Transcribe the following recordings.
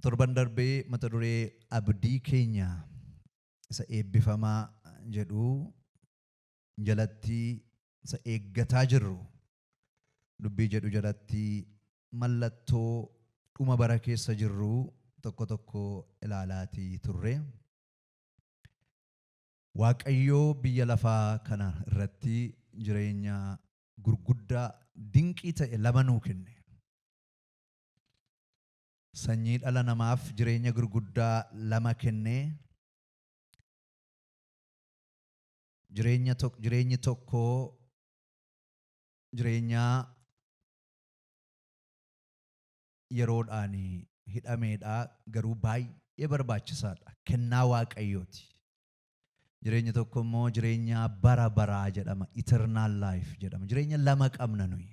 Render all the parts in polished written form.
Torban darbee mata duree abdii keenya isa eebbifamaa jedhu jalatti isa eeggataa jirru dubbii jedhu jalatti mallattoo dhuma bara keessa jirru tokko tokko ilaalaatii turre. Waaqayyoo biyya lafaa kana irratti jireenya gurguddaa dinqii ta'e lama nuu kenne. Sanyii dhala namaaf jireenya gurguddaa lama kennee jireenya jireenyi tokko jireenya yeroodhaan hidhameedha garuu baay'ee barbaachisaadha. Kennaa Waaqayyooti. Jireenyi tokko immoo jireenya bara baraa jedhama. Eternal life jedhama. Jireenya lama qabna nuyi.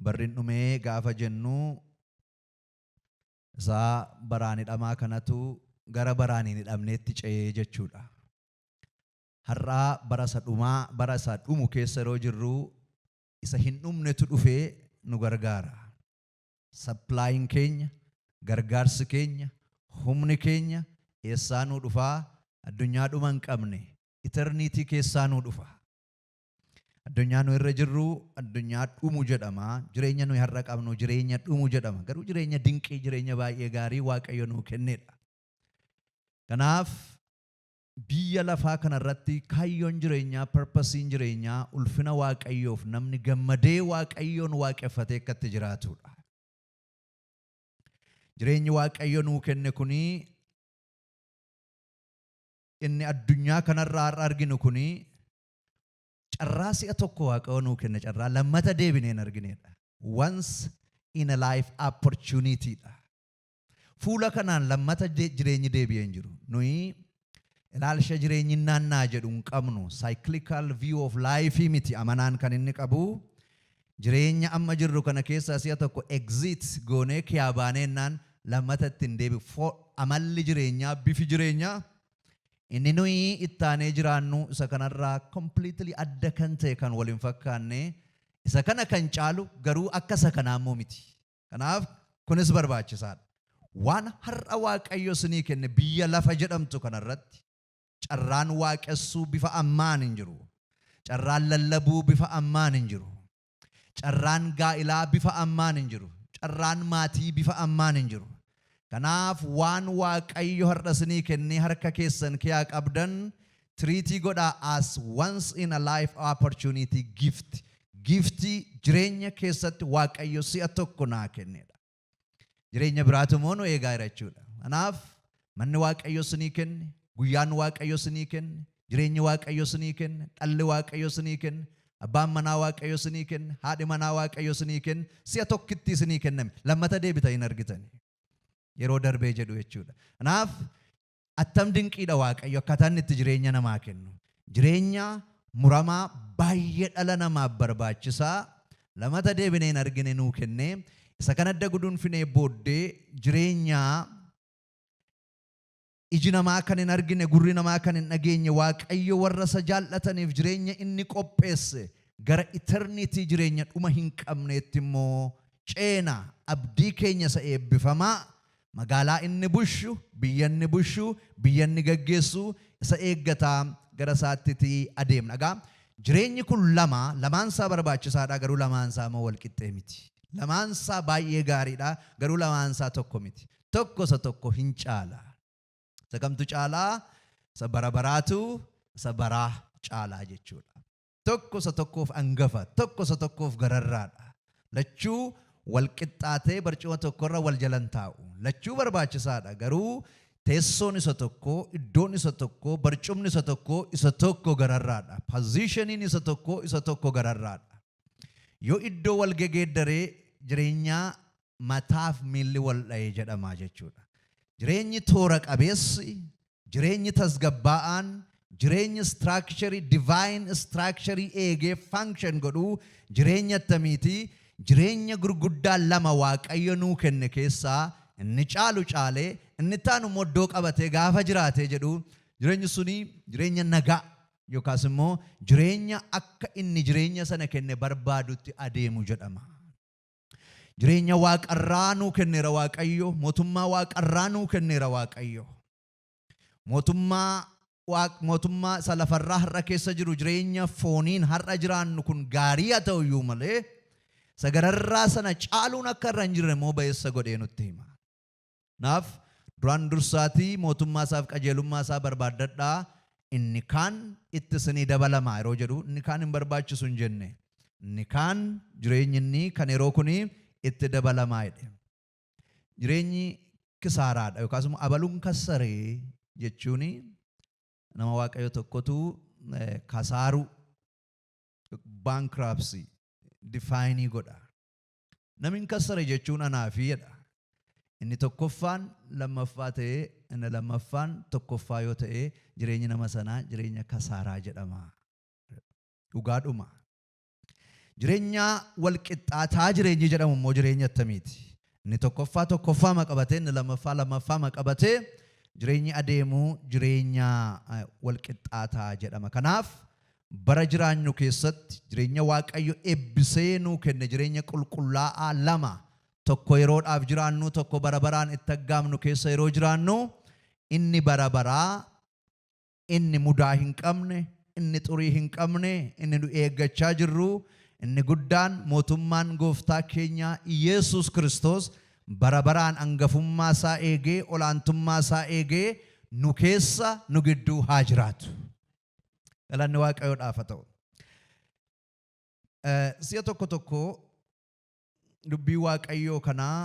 Barri hin dhumee gaafa jennu isaa baraan hidhamaa kanatu gara baraan hin hidhamneetti ce'ee jechuudha. Har'aa bara isa dhumaa bara isa dhumu keessa yeroo jirru isa hin dhumnetu dhufee nu gargaara. Sapplaayin keenya, gargaarsi keenya, humni keenya eessaa nuu dhufaa? Addunyaa dhuma hin qabne, iterniitii keessaa nuu dhufa. Addunyaa nu irra jirru addunyaa dhumu jedhama. Jireenya nuyi har'a qabnu jireenya dhumu jedhama. Garuu jireenya dinqii, jireenya baay'ee gaarii Waaqayyo nuu kennedha. Kanaaf biyya lafaa kanarratti kaayyoon jireenyaa, purposiin jireenyaa ulfina Waaqayyoof namni gammadee Waaqayyoon waaqeffatee akka itti jiraatudha. Jireenyi Waaqayyo nuu kenne kuni inni addunyaa kanarraa har'a arginu kuni carraa si'a tokko Waaqayyo nuu kenne carraa lammata deebinee hin arginedha. Once in a life opportunity dha. Fuula kanaan lammata jireenyi deebi'ee hin jiru. Nuyi ilaalcha jireenyi naannaa jedhu hin qabnu. Cyclical view of life miti amanaan kan inni qabu. Jireenya amma jirru kana keessaa si'a tokko exit goonee kiyaa baaneennaan lammata ittiin deebi'u. Amalli jireenyaa, bifi jireenyaa inni nuyi ittaanee jiraannu isa kanarraa completely adda kan ta'e kan wal hin fakkaanne isa kana kan caalu garuu akka isa kanaa immoo miti. Kanaaf kunis barbaachisaadha. Waan har'a Waaqayyo isinii kenne biyya lafa jedhamtu kanarratti carraan waaqessuu bifa ammaan hin jiru. Carraan lallabuu bifa ammaan hin jiru. Carraan gaa'ilaa bifa ammaan hin jiru. Carraan maatii bifa ammaan hin jiru. Kanaaf waan Waaqayyo har'a isinii kennee harka keessan kiyaa qabdan treat godhaa as once in a life opportunity gift. Giftii jireenya keessatti Waaqayyo si'a tokko naa kennedha. Jireenya biraatu immoo nu eegaa jira jechuudha. Kanaaf manni Waaqayyo isinii kenne, guyyaan Waaqayyo isinii kenne, jireenyi Waaqayyo isinii kenne, dhalli Waaqayyo isinii kenne, abbaan manaa Waaqayyo isinii kenne, haadhi manaa Waaqayyo isinii kenne, si'a tokkitti isinii kenname. Lammata deebita hin argitani. Yeroo darbee jedhu jechuudha. Kanaaf attam dinqiidha Waaqayyo akkaataa inni itti jireenya namaa kennu. Jireenya muramaa baay'ee dhala namaaf barbaachisaa lamata deebinee hin argine nuu kennee isa kana adda guduunfinee booddee jireenya iji namaa kan hin argine gurri namaa kan hin dhageenye Waaqayyo warra isa jaallataniif jireenya inni qopheesse gara eternity jireenya dhuma hin qabneetti immoo ceena abdii keenya isa eebbifamaa magaalaa inni bushu biyya inni bushu biyya inni gaggeessu isa eeggataa gara isaatti adeemna. Egaa jireenyi kun lama lamaan isaa barbaachisaadha garuu lamaan isaa immoo wal qixxee miti. Lamaan isaa baay'ee gaariidha garuu lamaan isaa tokko miti. Tokko isa tokko hin caala. Isa kamtu caalaa? Isa bara baraatu isa baraa caalaa jechuudha. Tokko isa tokkoof angafa, tokko isa tokkoof gararraadha. Lachuu wal qixxaatee barcuma tokkorra wal jalan taa'u. Lachuu barbaachisaadha garuu teessoon isa tokko, iddoon isa tokko, barcumni isa tokko isa tokko gararraadha. Positioniin isa tokko isa tokko gararraadha. Yoo iddoo wal gegeeddaree jireenyaa mataaf miilli wal dha'ee jedhama jechuudha. Jireenyi toora qabeessi, jireenyi tasgabbaa'aan, jireenyi structure, divine structure eegee function godhuu jireenya attamiiti? Jireenya gurguddaa lama Waaqayyo nuu kenne keessaa inni caalu caalee inni taanu immoo iddoo qabatee gaafa jiraatee jedhu jireenyi suni jireenya nagaa yookaas immoo jireenya akka inni jireenya sana kenne barbaadutti adeemu jedhama. Jireenya waaqarraa nuu kenneera Waaqayyo. Mootummaa waaqarraa nuu kenneera Waaqayyo. Mootummaa isa lafarraa har'a keessa jiru, jireenya fooniin har'a jiraannu kun gaarii haa ta'u iyyuu malee, isa gararraa sana caaluun akka irra hin jirre immoo ba'eessa godhee nutti hima. Naaf duraan dursaatii mootummaa isaaf qajeelummaa isaa barbaaddadhaa, inni kaan itti isinii dabalama yeroo jedhu, inni kaan hin barbaachisu hin jenne. Inni kaan, jireenyi inni kan yeroo kuni itti dabalamaa jedhe. Jireenyi kisaaraadha yookaas immoo abaluun kassaree jechuun, nama Waaqayyo tokkotu kasaaruu, bankruptcy, define godha. Namni kassare jechuun anaafi jedha. Inni tokkoffaan lammaffaa ta'ee, inni lammaffaan tokkoffaa yoo ta'e, jireenyi nama sanaa jireenya kasaaraa jedhama. Dhugaadhuma. Jireenya walqixxaataa jireenyi jedhamu immoo jireenya attamiiti? Inni tokkoffaa tokkoffaa maqabatee, inni lammaffaa lammaffaa maqabatee jireenyi adeemuu jireenya walqixxaataa jedhama. Kanaaf bara jiraanyu keessatti jireenya Waaqayyo eebbisee nuu kenne, jireenya qulqullaa'aa lama, tokko yeroodhaaf jiraannu, tokko bara baraan itti aggaamnu keessa yeroo jiraannu, inni bara baraa, inni mudaa hin qabne, inni xurii hin qabne, inni nu eeggachaa jirru, inni guddaan mootummaan gooftaa keenya Yesuus Kiristoos bara baraan hangafummaa isaa eegee, olaantummaa isaa eegee nu keessa, nu gidduu haa jiraatu. Galanni Waaqayyoodhaaf haa ta'u. Si'a tokko tokko dubbii Waaqayyoo kanaa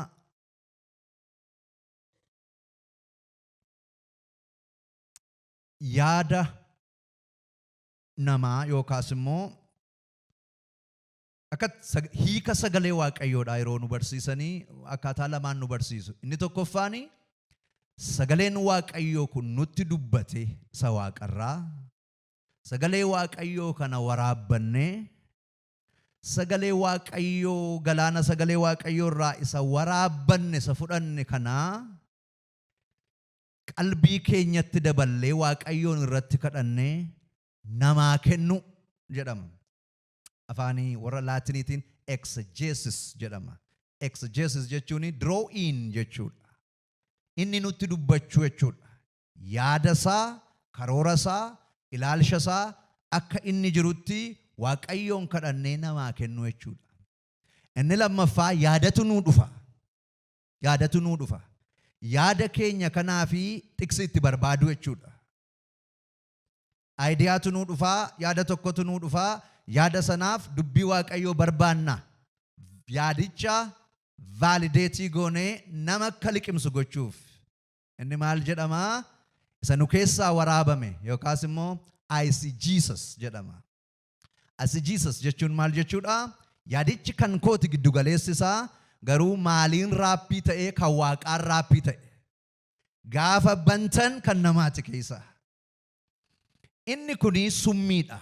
yaada namaa yookaas immoo akka hiika sagalee Waaqayyoodhaa yeroo nu barsiisanii akkaataa lamaan nu barsiisu. Inni tokkoffaani, sagaleen Waaqayyoo kun nutti dubbate isa waaqarraa, sagalee Waaqayyoo kana waraabbannee, sagalee Waaqayyoo, galaana sagalee Waaqayyoo irraa isa waraabbanne, isa fudhanne kanaa qalbii keenyatti daballee, Waaqayyoon irratti kadhannee namaa kennu jedhama. Afaanii warra Laatiniitiin exegesis jedhama. Exegesis jechuun draw in jechuudha. Inni nutti dubbachuu jechuudha. Yaada isaa, karoora isaa, ilaalcha isaa akka inni jirutti Waaqayyoon kadhannee namaa kennu jechuudha. Inni lammaffaa, yaadatu nuu dhufa. Yaadatu nuu dhufa. Yaada keenya kanaa fi tiksi itti barbaadu jechuudha. Ideatu nuu dhufaa, yaada tokkotu nuu dhufaa, yaada sanaaf dubbii Waaqayyoo barbaanna. Yaadicha validate goonee nama akka liqimsu gochuuf. Inni maal jedhamaa? Isa nu keessaa waraabame yookaas immoo eisegesis jedhama. Eisegesis jechuun maal jechuudha? Yaadichi kan kooti, giddu galeessi isaa garuu maaliin wrap ta'ee? Kan waaqaan wrap ta'e. Gaafa bantan kan namaati keessa. Inni kuni summiidha.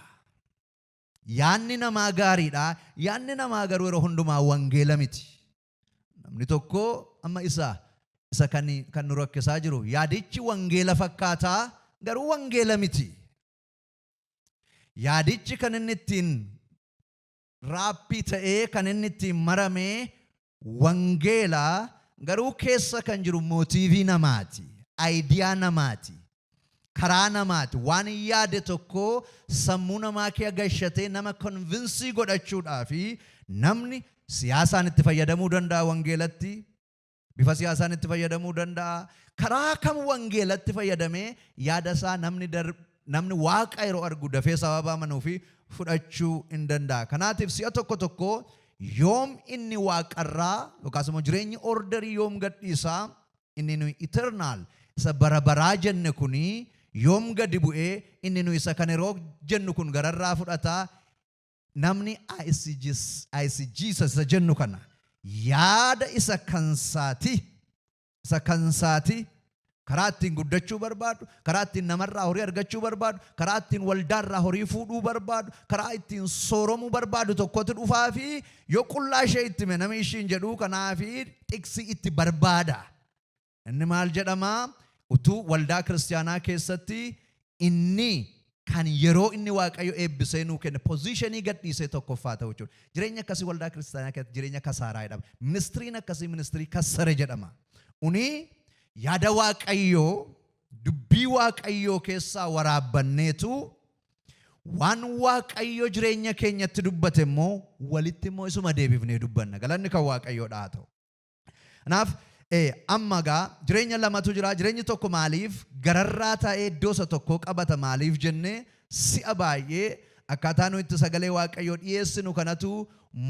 Yaanni namaa gaariidha. Yaanni namaa garuu yeroo hundumaa wangeela miti. Namni tokko amma isa kan nu rakkisaa jiru, yaadichi wangeela fakkaataa garuu wangeela miti. Yaadichi kan inni ittiin wrap ta'ee, kan inni ittiin maramee wangeela, garuu keessa kan jiru motive namaati, idea namaati, karaa namaati. Waan yaade tokko sammuu namaa kee gashatee nama convince godhachuudhaa fi namni siyaasaan itti fayyadamuu danda'a wangeelatti, bifa siyaasaan itti fayyadamuu danda'a. Karaa kam wangeelatti fayyadamee yaada isaa namni Waaqa yeroo argu dafee sababa amanuu fi fudhachuu hin danda'a. Kanaatiif si'a tokko tokko yoom inni waaqarraa yookaas immoo jireenyi order yoom gadhiisaa, inni nuyi eternal isa bara baraa jenne kuni yoom gadi bu'ee, inni nuyi isa kan yeroo jennu kun gararraa fudhataa, namni eisegesis isa jennu kana yaada isa kansaati, karaa ittiin guddachuu barbaadu, karaa ittiin namarraa horii argachuu barbaadu, karaa ittiin waldaarraa horii fuudhuu barbaadu, karaa ittiin sooromuu barbaadu tokkotu dhufaa fi yoo qullaa ishee itti hime namni ishiin jedhu kanaafi tiksi itti barbaada. Inni maal jedhamaa? Utuu waldaa kiristaanaa keessatti inni Kan yeroo inni Waaqayyo eebbisee nuu kenne position gadhiisee tokkoffaa ta'u jechuudha. Jireenya akkasii waldaa kiristaanaa keessatti jireenya kasaaraa jedhama. Ministryn akkasii ministry kassare jedhama. Uni yaada Waaqayyoo, dubbii Waaqayyoo keessaa waraabbanneetu waan Waaqayyo jireenya keenyatti dubbate immoo walitti immoo isuma deebifnee dubbanna. Galanni kan Waaqayyoodhaa haa ta'u. Kanaaf amma gaa jireenya lamatu jira. Jireenyi tokko maaliif gararraa ta'ee iddoo isa tokkoo qabata maaliif jennee, si'a baay'ee akkaataa nuyi itti sagalee Waaqayyoo dhiyeessinu kanatu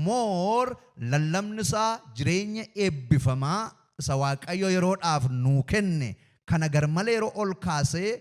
more lallabni isaa jireenya eebbifamaa isa Waaqayyo yeroodhaaf nuu kenne kana garmalee yeroo ol kaasee,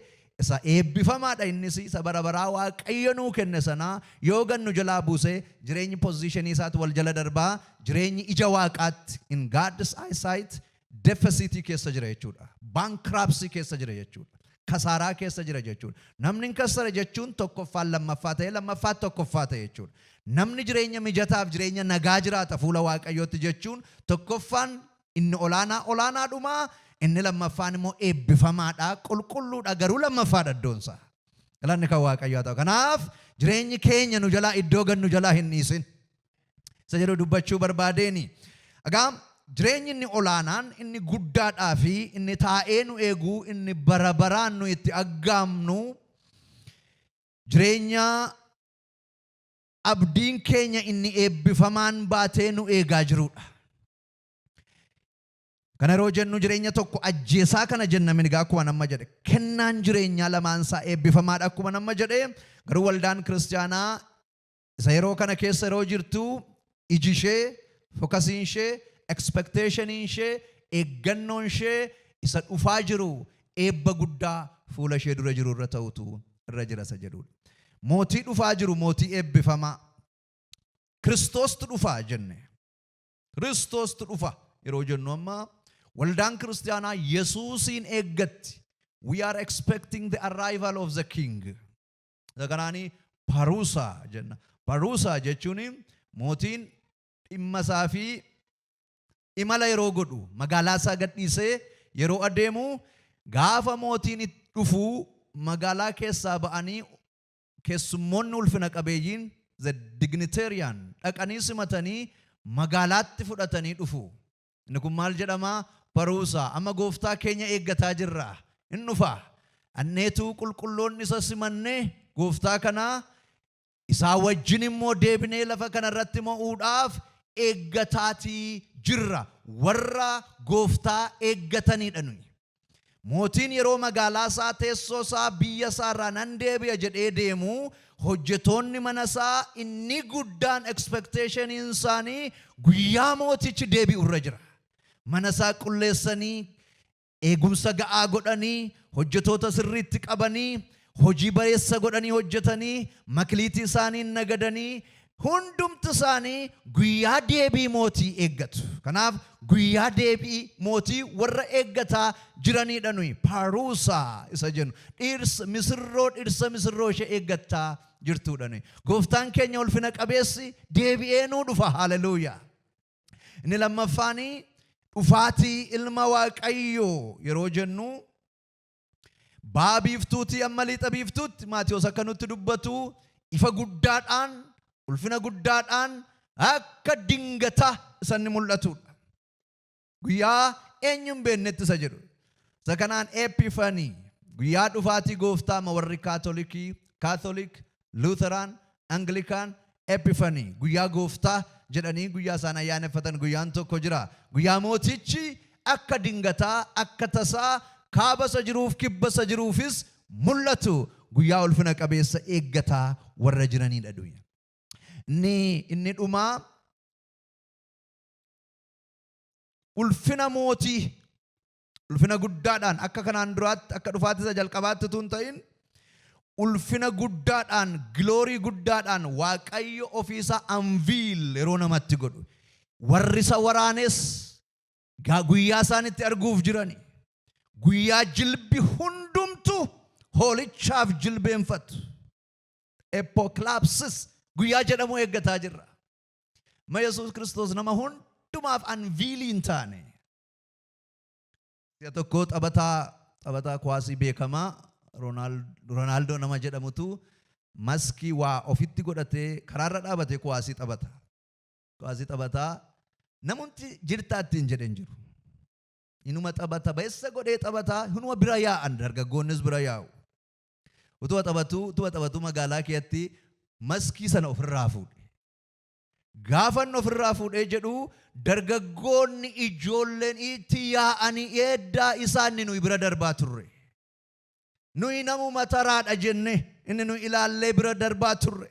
isa eebbifamaadha, innis isa bara baraa Waaqayyo nuu kenne sanaa yoo gannu jalaa buusee, jireenyi position isaatti wal jala darbaa, jireenyi ija Waaqaatti, in God's eyesight, deficit keessa jira jechuudha. Bankruptcy keessa jira jechuudha. Kasaaraa keessa jira jechuudha. Namni hin kassare jechuun tokkoffaan lammaffaa ta'e, lammaffaan tokkoffaa ta'e jechuudha. Namni jireenya mijataaf jireenya nagaa jiraata fuula Waaqayyootti jechuun tokkoffaan inni olaanaa olaanaadhumaa, inni lammaffaan immoo eebbifamaadha, qulqulluudha, garuu lammaffaadha iddoonsaa. Galanni kan Waaqayyoo haa ta'u. Kanaaf jireenyi keenya nu jalaa iddoo gannu jalaa hin dhiisin. Isa jedhu dubbachuu barbaadeeni. Egaa jireenyi inni olaanaan, inni guddaadhaa fi inni taa'ee nu eeguu, inni bara baraan nu itti aggaamnu, jireenya abdiin keenya inni eebbifamaan baatee nu eegaa jirudha. Kana yeroo jennu jireenya tokko ajjeesaa kana jenna mini. Akkuma nama jedhe, kennaan jireenyaa lamaansaa eebbifamaadha akkuma nama jedhe. Garuu waldaan kiristaanaa isa yeroo kana keessa yeroo jirtu, iji ishee, focusiin ishee, expectationiin ishee, eeggannoon ishee isa dhufaa jiru, eebba guddaa fuula ishee dura jiru irra ta'utu irra jira isa jedhudha. Mootii dhufaa jiru, mootii eebbifamaa. Kiristoostu dhufaa jenne. Kiristoostu dhufa yeroo jennu, amma waldaan kiristaanaa Yesuusiin eeggatti. We are expecting the arrival of the king. Isa kanaanii parousia jenna. Parousia jechuun mootiin dhimma isaa fi imala yeroo godhu, magaalaa isaa gadhiisee yeroo adeemu, gaafa mootiin dhufu magaalaa keessaa ba'anii keessummoonni ulfina qabeeyyiin, the dignitarian, dhaqanii simatanii magaalaatti fudhatanii dhufu. Inni kun maal jedhama? Parousia. Amma gooftaa keenya eeggataa jirra. In dhufa. Anneetu qulqulloonni isa simannee gooftaa kanaa isaa wajjin immoo deebinee lafa kanarratti mo'uudhaaf eeggataatii jirra. Warra gooftaa eeggatanidha nuyi. Mootiin yeroo magaalaa isaa, teessoo isaa, biyya isaa irraa nan deebi'a jedhee deemu, hojjetoonni mana isaa inni guddaan expectationiin isaanii guyyaa mootichi deebi'u irra jira. Mana isaa qulleessanii, eegumsa ga'aa godhanii, hojjetoota sirriitti qabanii, hojii bareessa godhanii hojjetanii, makliitii isaanii nagadanii, hundumti isaanii guyyaa deebii mootii eeggatu. Kanaaf guyyaa deebii mootii warra eeggataa jiranidha nuyi. Parousia isa jennu. Dhirsa misirroo, dhirsa misirroo ishee eeggattaa jirtudha nuyi. Gooftaan keenya ulfina qabeessi deebi'ee nuu dhufa. Haleluuyaa. Inni lammaffaanii dhufaatii ilma Waaqayyoo yeroo jennu, ba'a biiftuutii amma lixa biiftuutti Maatiyos akka nutti dubbatu, ifa guddaadhaan, ulfina guddaadhaan, akka dingata isa inni mul'atudha. Guyyaa eenyuun beeknetti isa jedhu. Isa kanaan Epiphany, guyyaa dhufaatii gooftaa, ma warri Kaatolikii, Catholic, Lutheran, Anglican, Epiphany, guyyaa gooftaa jedhanii guyyaa isaan ayyaaneffatan guyyaan tokko jira. Guyyaa mootichi akka dingataa, akka tasaa kaaba isa jiruuf kibba isa jiruufis mul'atu, guyyaa ulfina qabeessa eeggataa warra jiranidha dunya. Inni dhumaa ulfina mootii, ulfina guddaadhaan, akka kanaan duraatti, akka dhufaatti isa jalqabaatti tun ta'in, ulfina guddaadhaan, glory guddaadhaan Waaqayyo ofiisaa unveil yeroo namatti godhu, warri isa waraanes guyyaa isaan itti arguuf jirani, guyyaa jilbi hundumtu hoolichaaf jilbeenfatu, apocalypse guyyaa jedhamu eeggataa jirra. Ma Yesuus Kiristoos nama hundumaaf unveil hin taane. Si'a tokko taphataa kuwaasii beekamaa Roonaaldoo nama jedhamutu maskii waa ofitti godhatee karaarra dhaabatee kuwaasii taphata. Kuwaasii taphataa namoonni jirtaa ittiin jedhan jiru. Inuma taphata, ba'eessa godhee taphataa, inuma bira yaa'an, dargaggoonnis bira yaa'u. Utuma taphatu magaalaa keessatti maskii sana ofirraa fuudhe. Gaafa inni ofirraa fuudhee jedhu dargaggoonni ijoolleen itti yaa'anii eeddaa isaan nuyi bira darbaa turre. Nuyi namuma taraadha jenne inni nuyi ilaallee bira darbaa turre.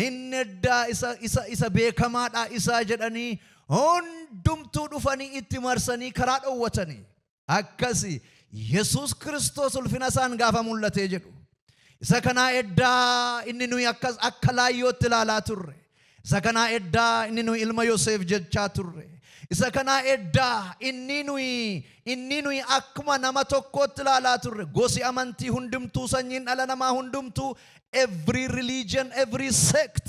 Inni eddaa isa beekamaadha isaa jedhanii hundumtuu dhufanii itti marsanii karaa dhowwatanii. Akkasi Yesuus Kiristoos ulfina isaan gaafa mul'atee jedhu. Isa kanaa eddaa inni nuyi akkas akka laayyootti ilaalaa turre. Isa kanaa eddaa inni nuyi ilma Yoseef jechaa turre. Isa kanaa eddaa inni nuyi akkuma nama tokkootti ilaalaa turre. Gosi amantii hundumtuu, sanyiin dhala namaa hundumtuu, every religion, every sect,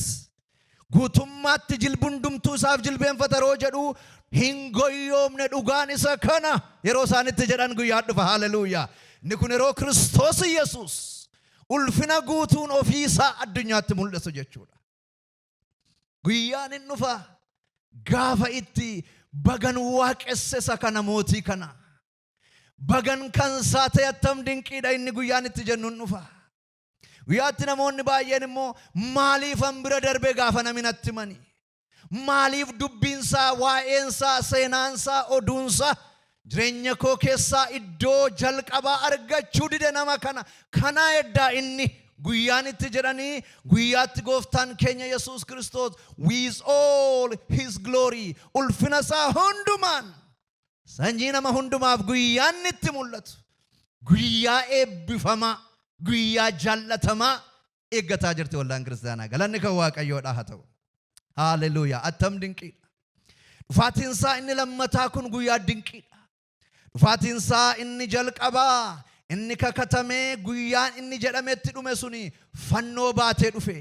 guutummaatti jilbi hundumtuu isaaf jilbeenfata yeroo jedhu, hin goyyoomne, dhugaan isa kana yeroo isaanitti jedhan guyyaa dhufa. Haleluuyaa. Inni kun yeroo Kiristoos Yesuus ulfina guutuun ofii isaa addunyaatti mul'isu jechuudha. Guyyaan hin dhufa gaafa itti bagan waaqesse isa kana, mootii kana. Bagan kan isaa ta'e, attam dinqiidha inni guyyaan itti jennu hin dhufa. Guyyaatti namoonni baay'een immoo maaliifan bira darbe gaafa namni natti himani? Maaliif dubbiinsaa, waa'eensaa, seenaansaa, oduunsaa jireenya koo keessaa iddoo jalqabaa argachuu dide nama kana? Kanaa eddaa inni guyyaan itti jedhanii guyyaatti gooftaan keenya Yesuus Kiristoos with all his glory, ulfina isaa hundumaan, sanyii nama hundumaaf guyyaan itti mul'atu, guyyaa eebbifamaa, guyyaa jaallatamaa eeggataa jirti waldaan kiristaanaa. Galanni kan Waaqayyoodhaa haa ta'u. Haalleluuyaa! Attam dinqiidha! Dhufaatiin isaa inni lammataa kun guyyaa dinqiidha. Dhufaatiin isaa inni jalqabaa, inni kakatamee guyyaan inni jedhametti dhume suni fannoo baatee dhufe.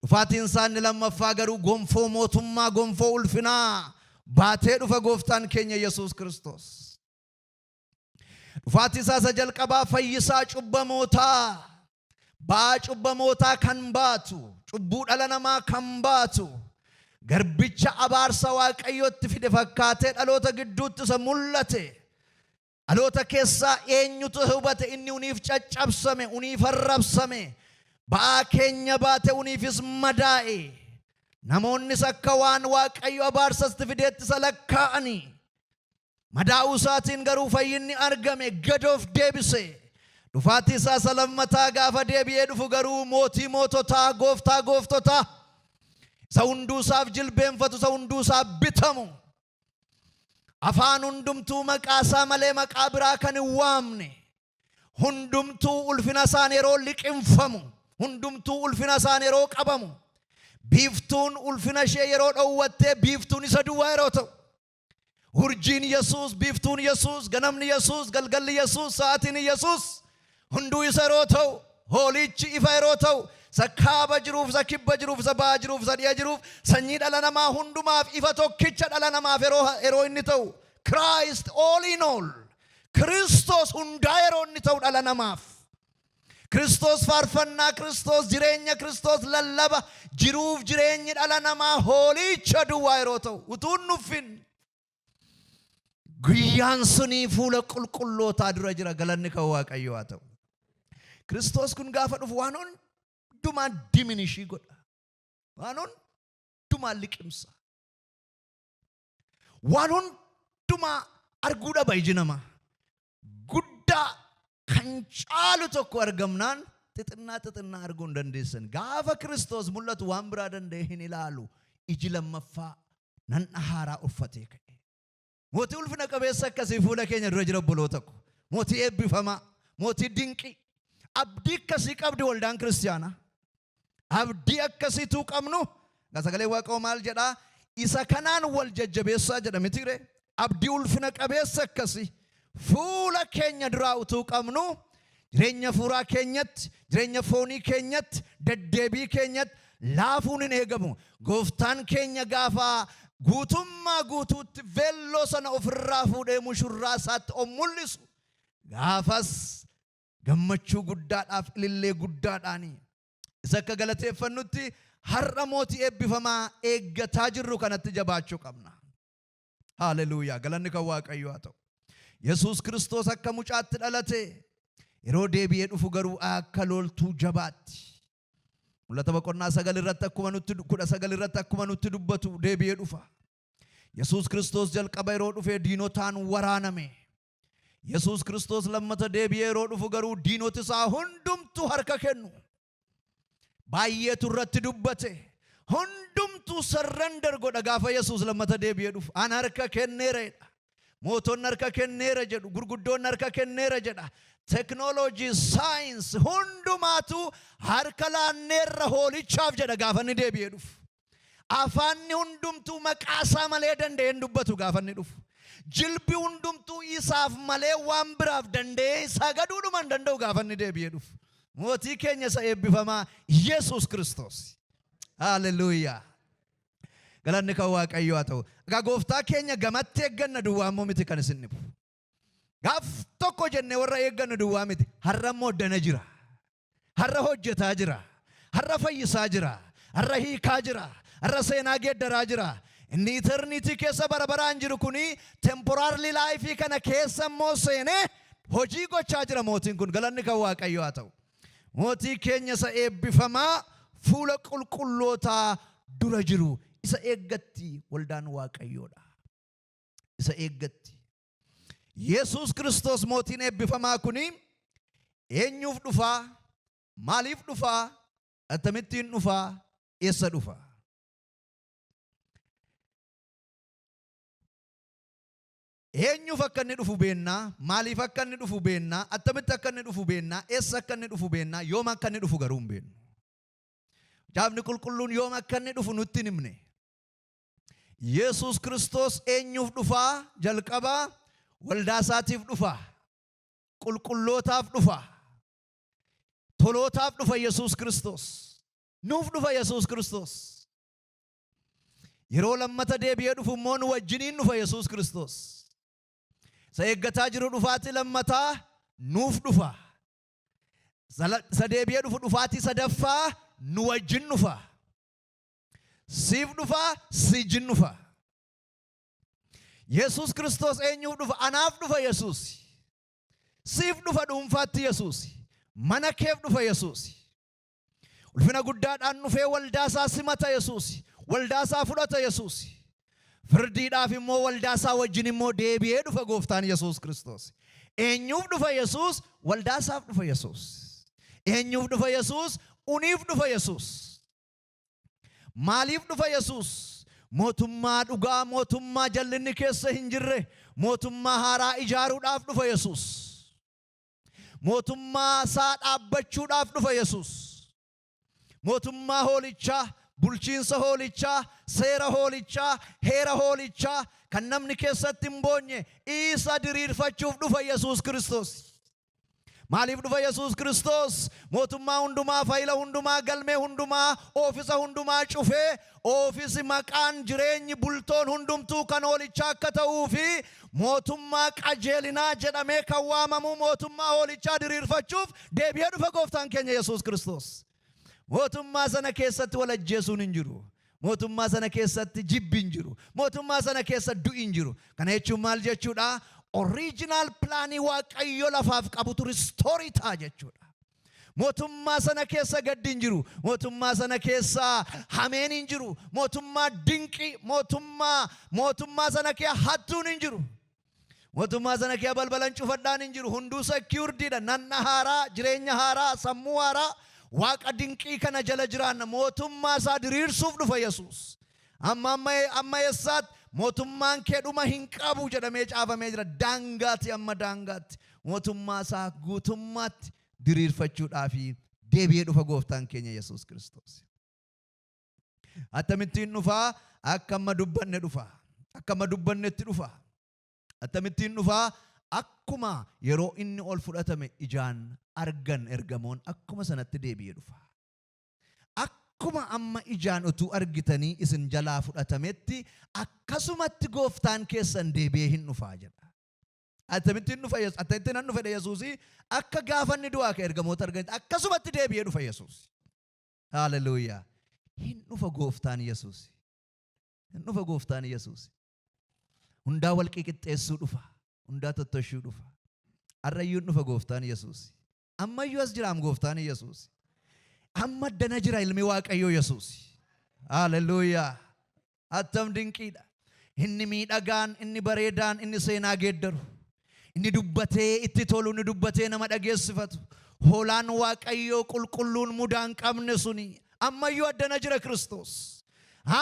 Dhufaatiin isaa inni lammaffaa garuu gonfoo mootummaa, gonfoo ulfinaa baatee dhufa gooftaan keenya Yesuus Kiristoos. Dhufaatii isaa isa jalqabaa fayyisaa cubbamootaa, ba'aa cubbamootaa kan baatu, cubbuu dhala namaa kan baatu, garbicha abaarsa Waaqayyootti fide fakkaatee dhaloota gidduutti isa mul'ate. Dhaloota keessaa eenyutu hubate? Inni uniif caccabsame, uniif arrabsame, ba'aa keenya baate, uniifis madaa'e. Namoonnis akka waan Waaqayyo abaarsasti fideetti isa lakkaa'anii. Madaa'uu isaatiin garuu fayyinni argame, gad of deebise. Dhufaatii isaa isa lammataa gaafa deebi'ee dhufu garuu mootii moototaa, gooftaa gooftotaa, isa hunduu isaaf jilbeenfatu, isa hunduu isaaf bitamu. Afaan hundumtuu maqaa isaa malee maqaa biraa kan hin waamne. Hundumtuu ulfina isaan yeroo liqimfamu. Hundumtuu ulfina isaan yeroo qabamu. Biiftuun ulfina ishee yeroo dhowwattee biiftuun isa duwwaa yeroo ta'u. Urjiin Yesuus, biiftuun Yesuus, ganamni Yesuus, galgalli Yesuus, sa'aatiin Yesuus hunduu isa yeroo ta'u, hoolichi ifa yeroo ta'u, isa kaaba jiruuf, isa kibba jiruuf, isa ba'a jiruuf, isa dhi'a jiruuf, sanyii dhala namaa hundumaaf ifa tokkicha dhala namaaf yeroo inni ta'u, Christ all in all, Kiristoos hundaa yeroo inni ta'u dhala namaaf. Kiristoos faarfannaa, Kiristoos jireenya, Kiristoos lallaba, jiruuf jireenyi dhala namaa hoolicha duwwaa yeroo ta'u, utuu hin nuffin. Guyyaan sunii fuula qulqullootaa dura jira. Galanni kan Waaqayyoo haa ta'u. Kiristoos kun gaafa dhufu waan hundumaa diminish godha. Waan hundumaa liqimsa. Waan hundumaa arguu dhaba iji namaa. Guddaa kan caalu tokko argamnaan xixinnaa xixinnaa arguu hin dandeessan. Gaafa Kiristoos mul'atu waan biraa danda'e hin ilaalu. Iji lammaffaa nan haaraa uffatee ka'e. Mootii ulfina qabeessa akkasii fuula keenya dura jira, obboloota ko. Mootii eebbifamaa, mootii dinqii. Abdii akkasii qabdi waldaan kiristaanaa. Abdii akkasiituu qabnu. Sagalee Waaqoo maal jedhaa? Isa kanaan wal jajjabeessaa jedha mitiire. Abdii ulfina qabeessa akkasii fuula keenya duraa utuu qabnu, jireenya fuuraa keenyatti, jireenya foonii keenyatti, deddeebii keenyatti laafuun hin eegamu. Gooftaan keenya gaafa guutummaa guutuutti veelloo sana ofirraa fuudhee mushurraa isaatti of mul'isu, gaafas Gammachuu guddaadhaaf ilillee guddaadhaani. Isa akka galateeffannutti har'a mootii eebbifamaa eeggataa jirru kanatti jabaachuu qabna. Haaleluyyaa! Galanni kan Waaqayyoo haa ta'u. Yesuus Kiristoos akka mucaatti dhalate, yeroo deebi'ee dhufu garuu akka loltuu jabaatti. Mul'ata boqonnaa 9 irratti akkuma nutti 19 irratti akkuma nutti dubbatu deebi'ee dhufa. Yesuus Kiristoos jalqaba yeroo dhufe diinotaan waraaname. Yesuus Kiristoos lammata deebi'ee yeroo dhufu garuu diinoti isaa hundumtuu harka kennu. Baay'eetu irratti dubbate. Hundumtuu surrender godha gaafa Yesuus lammata deebi'ee dhufu. An harka kenneera jedha. Mootonni harka kenneera jedhu. Gurguddoonni harka kenneera jedha. Teknooloojii, science hundumaatu harka laanneerra hoolichaaf jedha gaafa inni deebi'ee dhufu. Afaanni hundumtuu maqaa isaa malee danda'ee hin dubbatu gaafa inni dhufu. Jilbi hundumtuu isaaf malee waan biraaf danda'ee sagaduudhuma hin danda'u gaafa inni deebi'ee dhufu. Mootii keenya isa eebbifamaa Yesuus Kiristoos. Haaleluyyaa. Galanni kan Waaqayyoo haa ta'u. Egaa gooftaa keenya gamatti eegganna duwwaa immoo miti kan isin dhibu. Gaaf tokko jennee warra eeggannu duwwaa miti. Har'a immoo dana jira. Har'a hojjetaa jira. Har'a fayyisaa jira. Har'a hiikaa jira. Har'a seenaa geeddaraa jira. Inni eternity keessa bara baraan jiru kuni temporary life kana keessa immoo seenee hojii gochaa jira mootiin kun. Galanni kan Waaqayyoo haa ta'u. Mootii keenya isa eebbifamaa fuula qulqullootaa dura jiru isa eeggatti waldaan Waaqayyoodha. Isa eeggatti. Yesuus Kiristoos mootiin eebbifamaa kuni eenyuuf dhufaa? Maaliif dhufaa? Akkamittiin dhufaa? Eessa dhufaa? Eenyuuf akka inni dhufu beennaa, maaliif akka inni dhufu beennaa, attamitti akka inni dhufu beennaa, eessa akka inni dhufu beennaa, yoom akka inni dhufu garuu hin beennu. Macaafni Qulqulluun yoom akka inni dhufu nutti hin himne. Yesuus Kiristoos eenyuuf dhufaa? Jalqabaa waldaa isaatiif dhufa. Qulqullootaaf dhufa. Tolootaaf dhufa Yesuus Kiristoos. Nuuf dhufa Yesuus Kiristoos. Yeroo lammata deebi'ee dhufu immoo nu wajjiniin dhufa Yesuus Kiristoos. Isa eeggataa jiru dhufaatii lammataa nuuf dhufa. Isa deebi'ee dhufu dhufaatii sadaffaa nu wajjin dhufa. Siif dhufa, si wajjin dhufa. Yesuus Kiristoos eenyuuf dhufa? Anaaf dhufa Yesuus. Siif dhufa dhuunfaatti Yesuus. Mana keef dhufa Yesuus. Ulfina guddaadhaan dhufee waldaa isaa simata Yesuus. Waldaa isaa fudhata Yesuus. Firdiidhaaf immoo waldaa isaa wajjin immoo deebi'ee dhufa gooftaan Yesuus Kiristoos. Eenyuuf dhufa Yesuus? Waldaa isaaf dhufa Yesuus. Eenyuuf dhufa Yesuus? Uniif dhufa Yesuus. Maaliif dhufa Yesuus? Mootummaa dhugaa, mootummaa jallinni keessa hin jirre, mootummaa haaraa ijaaruudhaaf dhufa Yesuus. Mootummaa isaa dhaabbachuudhaaf dhufa Yesuus. Mootummaa hoolichaa, bulchiinsa hoolichaa, seera hoolichaa, heera hoolichaa kan namni keessatti hin boonye isa diriirfachuuf dhufa Yesuus Kiristoos. Maaliif dhufa Yesuus Kiristoos? Mootummaa hundumaa, fayila hundumaa, galmee hundumaa, oofisa hundumaa cufee oofisi maqaan jireenyi bultoon hundumtuu kan hoolichaa akka ta'uu fi mootummaa qajeelinaa jedhamee kan waamamu mootummaa hoolichaa diriirfachuuf deebi'ee dhufa gooftaan keenya Yesuus Kiristoos. Mootummaa sana keessatti wal ajjeesuun hin jiru. Mootummaa sana keessatti jibbi hin jiru. Mootummaa sana keessa du'i hin jiru. Kana jechuun maal jechuudha? Original planii Waaqayyo lafaaf qabutu restore ta'a jechuudha. Mootummaa sana keessa gaddi hin jiru. Mootummaa sana keessa hameen hin jiru. Mootummaa dinqii, mootummaa sana keessa hattuun hin jiru. Mootummaa sana keessa balbalan cufadhaan hin jiru. Hunduu securedidha. Nanna haaraa, jireenya haaraa, sammuu haaraa. Waaqa dinqii kana jala jiraanna. Mootummaa isaa diriirsuuf dhufa Yesuus. Amma amma amma eessaatti mootummaan kee dhuma hin qabu jedhamee caafamee jira. Daangaatti amma daangaatti mootummaa isaa guutummaatti diriirfachuudhaaf deebi'ee dhufa gooftaan keenya Yesuus Kiristoos. Akkamittiin dhufaa? Akka amma dubbanne dhufa. Akka amma dubbannetti dhufa. Akkamittiin dhufaa? Akkuma yeroo inni ol fudhatame ijaan argan ergamoon akkuma sanatti deebi'ee dhufa. Akkuma amma ijaan utuu argitanii isin jalaa fudhatametti akkasumatti gooftaan keessan deebi'ee hin dhufaa jedha. Akkamittiin dhufa Yesuus? Akkamittiin nan dhufe Yesuus? Akka gaafa inni du'aa ka'e ergamoota arganitti akkasumatti deebi'ee dhufa Yesuus. Haaleluyyaa. Hin dhufa gooftaan Yesuus. Hin dhufa gooftaan Yesuus. Hundaa wal qixxeessuu dhufa. Hundaa tottoshuu dhufa. Arrayyuu hin dhufa gooftaan Yesuus. Ammayyuu as jiraam gooftaan Yesuus. Amma dana jira ilmi Waaqayyoo Yesuus. Haaleluyyaa. Attam dinqiidha. Inni miidhagaan, inni bareedaan, inni seenaa geeddaru. Inni dubbatee itti tolu, inni dubbatee nama dhageessifatu. Hoolaan Waaqayyoo qulqulluun mudaa hin qabne suni ammayyuu addana jira Kiristoos.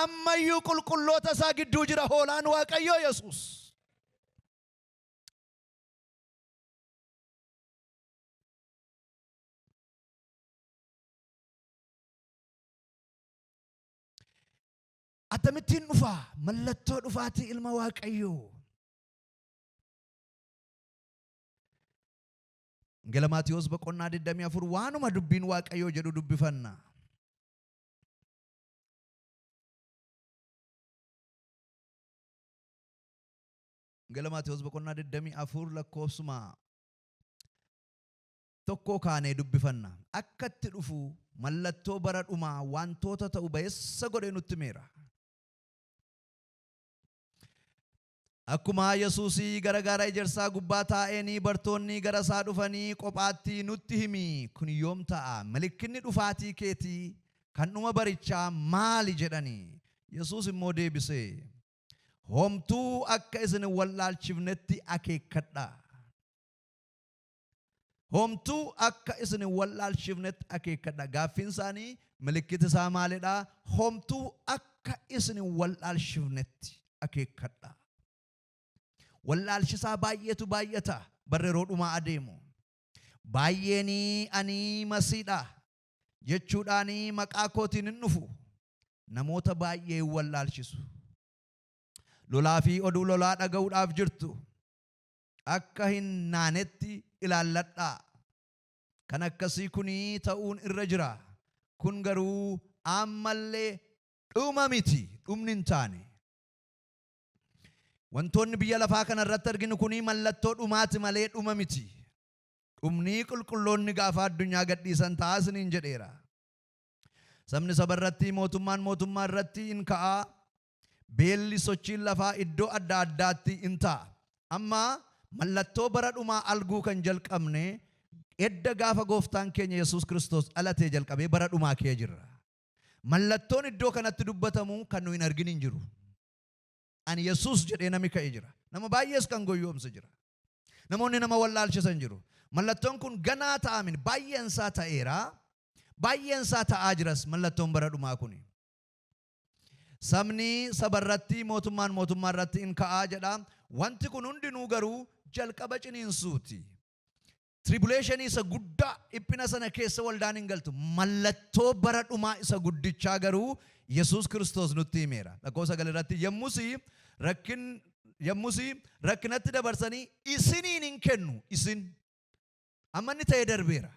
Ammayyuu qulqulloota isaa gidduu jira hoolaan Waaqayyoo Yesuus. Akkamittiin dhufaa? Mallattoo dhufaatii ilma Waaqayyoo. Wangeela Maatiyos boqonnaa 24 waanuma dubbiin Waaqayyoo jedhu dubbifanna. Wangeela Maatiyos boqonnaa 24 lakkoofsuma 1 kaanee dubbifanna. Akka itti dhufu mallattoo bara dhumaa wantoota ta'u ba'eessa godhee nutti himeera. Akkuma Yesuusii gara gaara ejersaa gubbaa taa'eenii bartoonni gara isaa dhufanii kophaatti, "Nutti himi, kun yoom ta'a? Milikkinni dhufaatii keetii kan dhuma barichaa maali?" jedhanii. Yesuus immoo deebisee, "Homtuu akka isin hin wallaalchifnetti akeekkadhaa. Homtuu akka isin hin wallaalchifnetti akeekkadhaa." Gaaffiin isaanii milikkiti isaa maalidhaa? Homtuu akka isin hin wallaalchifnetti akeekkadhaa. Wallaalchisaa baay'eetu baay'ata barra yeroo dhumaa adeemu. Baay'eenii "Ani masiidha" jechuudhaanii maqaa kootiin hin dhufu. Namoota baay'ee hin wallaalchisu. Lolaa fi oduu lolaa dhaga'uudhaaf jirtu. Akka hin naanetti ilaalladhaa. Kan akkasii kunii ta'uun irra jira. Kun garuu ammallee dhuma miti. Dhumni hin taane. Wantoonni biyya lafaa kana irratti arginu kunii mallattoo dhumaati malee dhuma miti. Dhumni qulqulloonni gaafa addunyaa gadhiisan ta'a isiniin jedheera. Sabni saba irratti, mootummaan mootummaa irratti in ka'a. Beelli, sochiin lafaa iddoo adda addaatti in ta'a. Amma mallattoo bara dhumaa arguu kan jalqabne edda gaafa gooftaan keenya Yesuus Kiristoos dhalatee jalqabee bara dhumaa kee jirra. Mallattoon iddoo kanatti dubbatamu kan nu hin argin hin jiru. "Ani Yesuus" jedhee nami ka'e jira. Nama baay'ees kan goyyoomse jira. Namoonni nama wallaalchisan jiru. Mallattoon kun ganaa ta'amin baay'een isaa ta'eera. Baay'een isaa ta'aa jiras mallattoon bara dhumaa kuni. Sabni saba irratti, mootummaan mootummaa irratti in ka'aa jedha. Wanti kun hundinuu garuu jalqaba ciniinsuuti. Tribulation isa guddaa, dhiphina sana keessa waldaan hin galtu. Mallattoo bara dhumaa isa guddichaa garuu Yesuus Kiristoos nutti himeera. Lakkoofsa 9 irratti, yommus rakkinatti dabarsanii isiniin hin kennu isin. Amma inni ta'ee darbeera.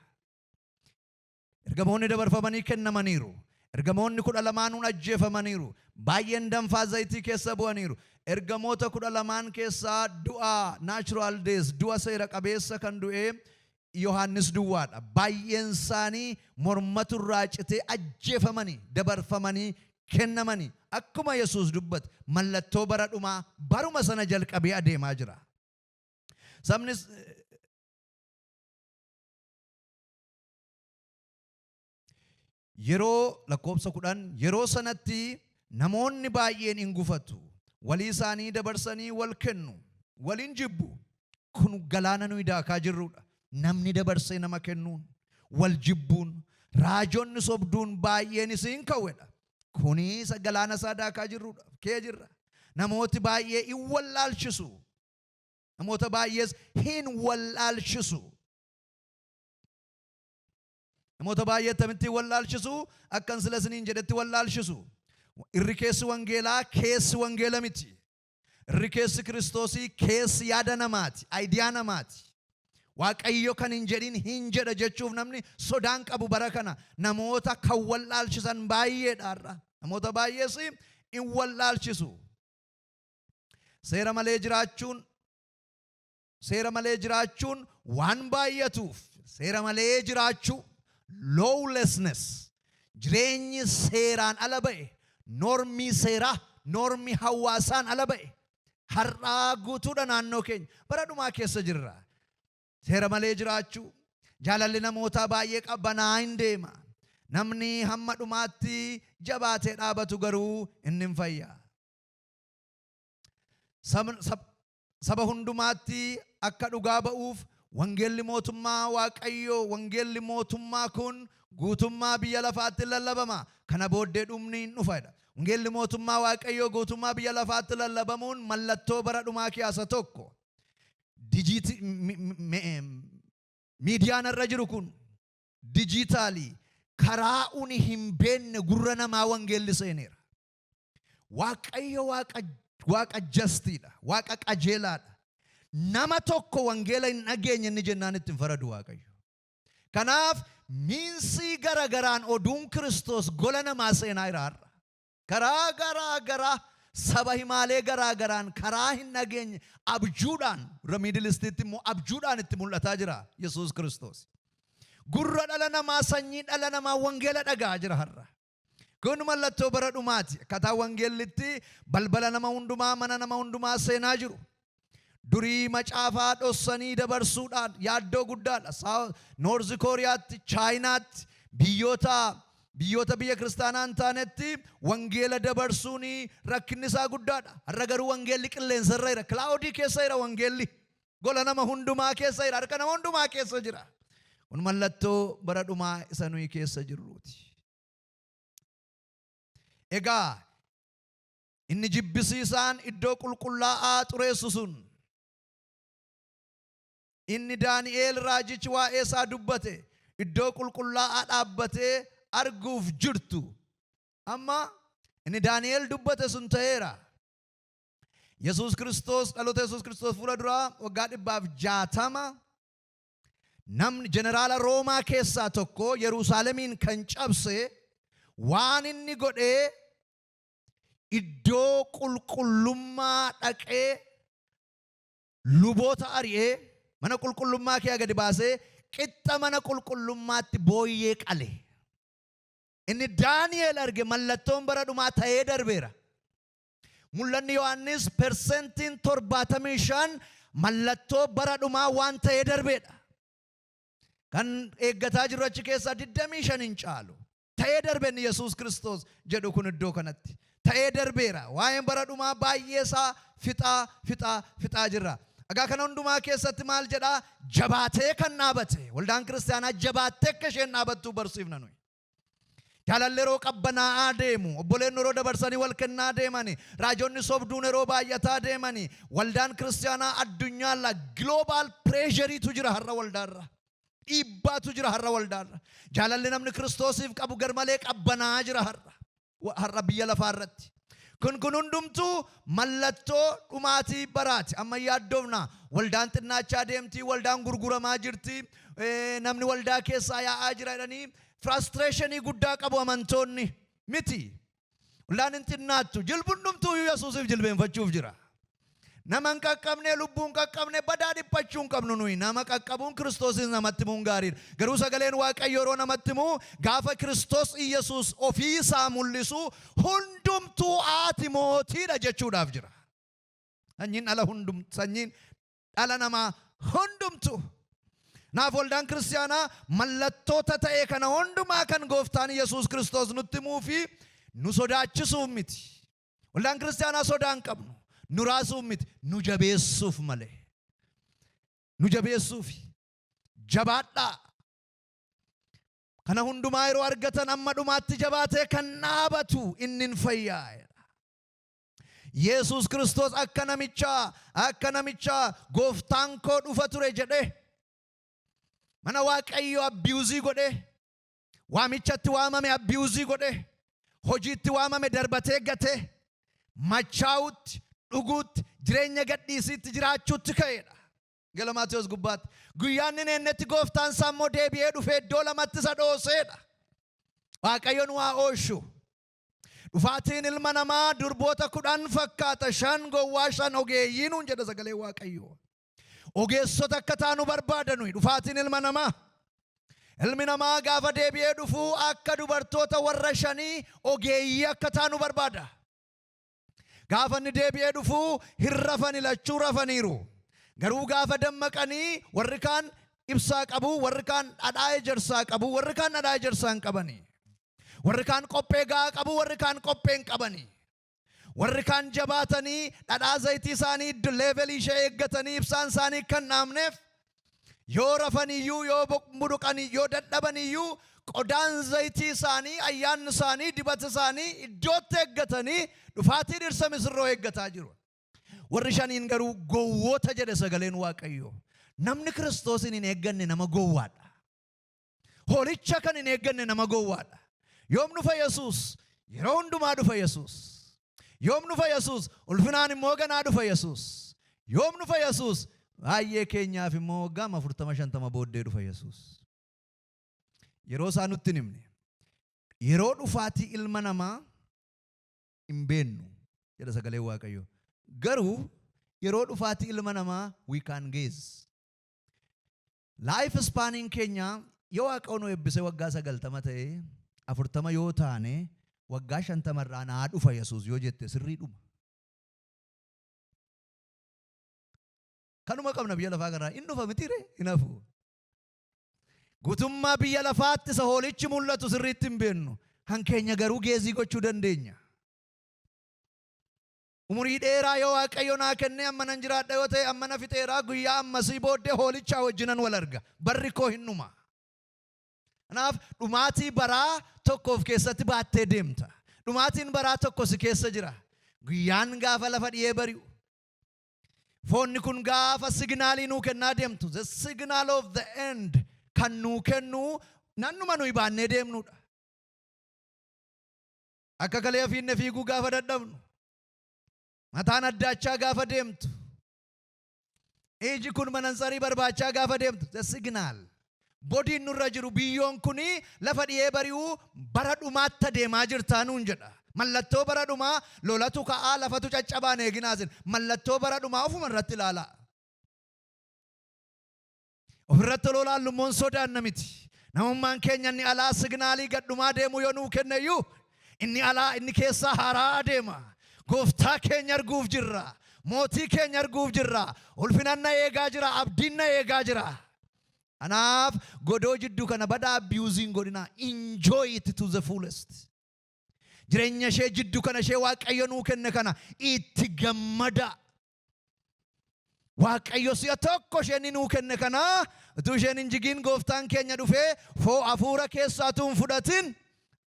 Ergamoonni dabarfamanii kennamaniiru. Ergamoonni 12n ajjeefamaniiru. Baay'een danfaa zayitii keessa bu'aniiru. Ergamoota 12n keessaa du'a natural death, du'a seera qabeessa kan du'e Yohaannis duwwaadha. Baay'een isaanii mormatu irraa citee ajjeefamanii dabarfamanii kennamanii akkuma Yesuus dubbate mallattoo bara dhumaa baruma sana jalqabee adeemaa jira. Sabni yeroo lakkoofsa 10, yeroo sanatti namoonni baay'een hin gufatu. Walii isaanii dabarsanii wal kennu. Waliin jibbu. Kun galaana nuyi daakaa jirrudha. Namni dabarsee nama kennuun, wal jibbuun, raajonni sobduun baay'een isiin ka'uudha. Kuni isa galaana isaa daakaa jirrudha. Kee jirra. Namooti baay'ee hin wallaalchisu. Namoota baay'ees hin wallaalchisu. Namoota baay'ee akkamittiin wallaalchisu? Akkan sila isiniin jedhetti wallaalchisu. Irri keessi wangeelaa keessi wangeela miti. Irri keessi Kiristoosii keessi yaada namaati, idea namaati. Waaqayyo kan hin jedhin hin jedha jechuuf namni sodaan qabu bara kana namoota kan wallaalchisan baay'eedha har'a. Namoota baay'ees hin wallaalchisu. Seera malee jiraachuun Seera malee jiraachuun waan baay'atuuf, seera malee jiraachuu, lawlessness, jireenyi seeraan ala ba'e, normii seeraa, normii hawaasaan ala ba'e har'aa guutuudha naannoo keenya. Bara dhumaa keessa jirra. Seera malee jiraachuu, jaalalli namootaa baay'ee qabbanaa hin deema. Namni hamma dhumaatti jabaatee dhaabatu garuu inni hin fayya. Saba hundumaatti akka dhugaa ba'uuf wangeelli mootummaa Waaqayyoo, wangeelli mootummaa kun guutummaa biyya lafaatti lallabama. Kana booddee dhumni hin dhufa. Wangeelli mootummaa Waaqayyoo guutummaa biyya lafaatti lallabamuun mallattoo bara dhumaa keessa tokko. Dijiiti miidiyaan irra jiru kun dijitaalii karaa uni hin beekne gurra namaa wangeelli seeneera. Waaqayyo Waaqa justiidha. Waaqa qajeelaadha. Nama tokko wangeela hin dhageenye inni jennaan itti hin faradu Waaqayyo. Kanaaf meansii gara garaan oduun Kiristoos gola namaa seenaa jira har'a. Karaa garaa garaa, saba himaalee garaa garaan, karaa hin dhageenye, abjuudhaan, irra Middle Eastitti immoo abjuudhaan itti mul'ataa jira Yesuus Kiristoos. Gurra dhala namaa, sanyii dhala namaa wangeela dhagaa jira har'a. Kun mallattoo bara dhumaati. Akkaataa wangeellitti balbala nama hundumaa, mana nama hundumaa seenaa jiru. Durii macaafaa dhossanii dabarsuudhaan yaaddoo guddaadha. North Kooriyaatti, Chaayinaatti, biyyoota biyya kiristaanaa hin taanetti wangeela dabarsuun rakkinni isaa guddaadha. Har'a garuu wangeelli qilleensarra jira. Cloudii keessa jira wangeelli. Gola nama hundumaa keessa jira. Harka nama hundumaa keessa jira. Kun mallattoo bara dhumaa isa nuyi keessa jirruuti. Egaa inni jibbisiisaan iddoo qulqullaa'aa xureessu sun, inni Daani'eel raajichi waa'ee isaa dubbate, iddoo qulqullaa'aa dhaabbatee arguuf jirtu. Amma inni Daani'eel dubbate sun ta'eera. Yesuus Kiristoos, dhaloota Yesuus Kiristoos fuula duraa waggaa 160, namni jeneraala Roomaa keessaa tokko Yerusaalemiin kan cabse, waan inni godhee iddoo qulqullummaa dhaqee luboota ari'ee, mana qulqullummaa kee gadi baasee, qixxa mana qulqullummaatti booyyee qale. Inni Daani'el arge mallattoon bara dhumaa ta'ee darbeera. Mul'anni Yohaannis 75% mallattoo bara dhumaa waan ta'ee darbeedha. Kan eeggataa jiru achi keessaa 25 hin caalu. Ta'ee darbe inni Yesuus Kiristoos jedhu kun iddoo kanatti. Ta'ee darbeera. Waa'een bara dhumaa baay'ee isaa fixaa fixaa fixaa jirra. Egaa kana hundumaa keessatti maal jedhaa? Jabaatee kan dhaabate. Waldaan kiristaanaa jabaattee akka isheen dhaabattuu barsiifna nuyi. Jaalalli yeroo qabbanaa'aa deemu, obboleen yeroo dabarsanii wal kennaa deemani, raajonni sobduun yeroo baay'ataa deemani, waldaan kiristaanaa addunyaarra global pressureiitu jira har'a waldaarra. Dhiibbaatu jira har'a waldaarra. Jaalalli namni Kiristoosiif qabu garmalee qabbanaa'aa jira har'a. Har'a biyya lafaa irratti. Kun hundumtuu mallattoo dhumaatii baraati. Amma yaaddoofna. Waldaan xinnaachaa deemti, waldaan gurguramaa jirti, namni waldaa keessaa yaa'aa jira jedhanii frustrationii guddaa qabu amantoonni miti. Waldaan hin xinnaattu. Jilbundumtuu Yesuusiif jilbeenfachuuf jira. Nama hin qaqqabne, lubbuu hin qaqqabne, badaa dhiphachuu hin qabnu nuyi. Nama qaqqabuun, Kiristoosis namatti himuun gaariidha. Garuu sagaleen Waaqayyo yeroo namatti himu, gaafa Kiristoos Iyyasuus ofii isaa mul'isu, hundumtuu ati mootiidha jechuudhaaf jira. Sanyiin dhala namaa hundumtuu. Naaf waldaan kiristaanaa mallattoota ta'e kana hundumaa kan gooftaan Yesuus Kiristoos nutti himuu fi nu sodaachisuuf miti. Waldaan kiristaanaa sodaa hin qabnu. Nu raasuuf miti, nu jabeessuuf malee. Nu jabeessuuf. Jabaadhaa. Kana hundumaa yeroo argatan amma dhumaatti jabaatee kan dhaabatu inni hin fayyaa. Yesuus Kiristoos akka namichaa gooftaan koo dhufa ture jedhee mana Waaqayyoo abuse godhee, waamichatti waamame abuse godhee, hojiitti waamame darbatee gatee, machaa'utti, dhuguutti, jireenya gadhiisiitti jiraachuutti ka'edha. Gala Maatiyos gubbaatti. Guyyaan inni eennetti gooftaan isaa immoo deebi'ee dhufee iddoo lamatti isa dhooseedha. Waaqayyo nu haa oolchu. Dhufaatiin ilma namaa durboota 10 fakkaata, shan gowwaa, shan ogeeyyii nuun jedha sagalee Waaqayyoo. Ogeessota akka taanu barbaada nuyi dhufaatiin ilma namaa. Ilmi namaa gaafa deebi'ee dhufu akka dubartoota warra shanii ogeeyyii akka taanu barbaada. Gaafa inni deebi'ee dhufu hin rafani, lachuu rafaniiru. Garuu gaafa dammaqanii warri kaan ibsaa qabu, warri kaan dhadhaa ejersaa qabu, warri kaan dhadhaa ejersaa hin qabani. Warri kaan qophee gahaa qabu, warri kaan qophee hin qabani. Warri kaan jabaatanii dhadhaa zayitii isaanii level ishee eeggatanii ibsaan isaanii kan dhaamneef, yoo rafaniyyuu, yoo buduqanii, yoo dadhabaniyyuu, qodaan zayitii isaanii, ayyaanni isaanii, dibata isaanii iddootti eeggatanii dhufaatii dhirsa misirroo eeggataa jiru. Warri shaniin garuu gowwoota jedhe sagaleen Waaqayyoo. Namni Kiristoosin hin eegganne nama gowwaadha. Hoolicha kan hin eegganne nama gowwaadha. Yoom dhufa Yesuus? Yeroo hundumaa dhufa Yesuus. Yoom dhufa Yesuus? Ulfinaan immoo ganaa dhufa Yesuus. Yoom dhufa Yesuus? Baay'ee keenyaaf immoo waggaa 40, 50 booddee dhufa Yesuus. Yeroo isaa nutti hin himne. Yeroo dhufaatii ilma namaa hin beennu jedha sagaleen Waaqayyoo. Garuu yeroo dhufaatii ilma namaa we can guess. Life spaniin keenya yoo Waaqayyo nu eebbise waggaa 90 ta'e, 40 yoo taane, waggaa 50rraa naa dhufa Yesuus yoo jette sirrii dhuma. Kanuma qabna biyya lafaa kanarraa hin dhufa mitiire hin hafu. Guutummaa biyya lafaatti isa hoolichi mul'atu sirriitti hin beennu. Kan keenya garuu guess gochuu dandeenya. Umurii dheeraa yoo Waaqayyo naa kennee, amma nan jiraadha yoo ta'e, amma na fixeeraa, guyyaa ammasii booddee hoolichaa wajjinan wal arga. Barri koo hin dhuma. Kanaaf dhumaatii baraa tokko of keessatti baattee deemta. Dhumaatiin baraa tokko si keessa jira. Guyyaan gaafa lafa dhiyee bari'u. Foonni kun gaafa signal nuu kennaa deemtu. The signal of the end kan nuu kennu nannuma nuyi baannee deemnudha. Akka kalee fiinne fiiguu gaafa dadhabnu. Mataan addaachaa gaafa deemtu. Iji kun manansarii barbaachaa gaafa deemtu. The signal. Bodyiin nurra jiru biyyoon kuni lafa dhiyee bari'uu bara dhumaatti deemaa jirtaa nuun jedha. Mallattoo bara dhumaa lolatu ka'aa, lafatu caccabaan eeginaasin. Mallattoo bara dhumaa ofuma irratti ilaalaa. Ofirratti oloo laallummoon sodaanna miti. Namummaan keenya inni alaa signal gadhumaa deemu yoo nuu kenneyyuu, inni alaa, inni keessaa haaraa deema. Gooftaa keenya arguuf jirra. Mootii keenya arguuf jirra. Ulfinan na eegaa jira. Abdiin na eegaa jira. Kanaaf godoo jidduu kana badaa abuseiin godhina. Enjoy it to the fullest. Jireenya ishee jidduu kana, ishee Waaqayyo nuu kenne kana itti gammada. Waaqayyo si'a tokko isheen nuu kenne kana utuu isheen hin jigiin, gooftaan keenya dhufee foo hafuura keessaa hin fudhatin,